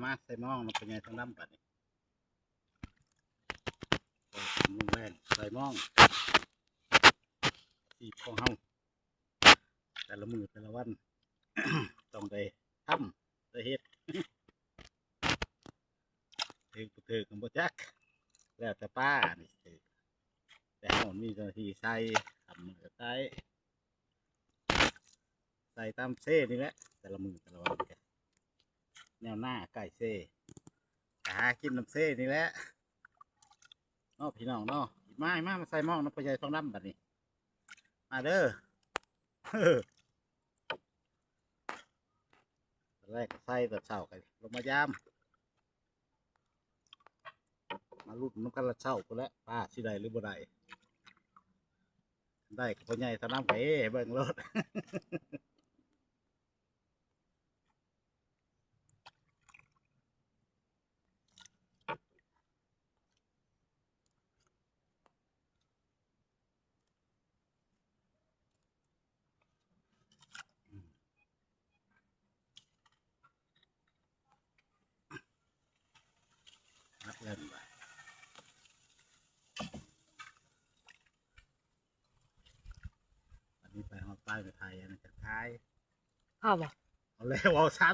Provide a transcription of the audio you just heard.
ມາໃສ່ມອງນຳພໍ່ໃຫຍ່ທອງດຳບາດນີ້ ເຂົ້າກິນແລງໃສ່ມອງ ອາຊີບຂອງເຮົາ ແຕ່ລະມື້ແຕ່ລະວັນ ຕ້ອງໄດ້ທຳ ໄດ້ເຮັດ ຖືກບໍ່ຖືກກໍບໍ່ຈັກ ແລ້ວແຕ່ປານີ້ຊິຖືກ ແຕ່ເຮົາມີເຈົ້າໜ້າທີ່ໃສ່ ທຳມື້ໃສ່ ໃສ່ຕາມເຊນີ້ແຫຼະ ແຕ່ລະມື້ແຕ່ລະວັນກະແນວໜ້າໃກ້ເຊ ກະຫາກິນນຳເຊນີ້ແຫຼະເນາະພີ່ນ້ອງເນາະ. ມາ ມາ ມາໃສ່ມອງນຳພໍ່ໃຫຍ່ທອງດຳບາດນີ້ ມາເດີ. ຕອນແລກໃສ່ຕອນເຊົ້າກໍລົງມາຢາມ ມາລຸ້ນນຳກັນລະເຊົ້າພຸ້ນແຫຼະ ປາຊິໄດ້ຫຼືບໍ່ໄດ້ ໄດ້ກໍພໍ່ໃຫຍ່ທອງດຳກໍເອເບິ່ງໂລດ. ຮັກແລ້ວນີ້ວ່າ ອັນນີ້ໄປຮອດປ້າຍໄປໄທ ອັນນັ້ນຈະຂາຍ ເອົາບໍ່ ເອົາແລ້ວ ເອົາຊ້ຳ.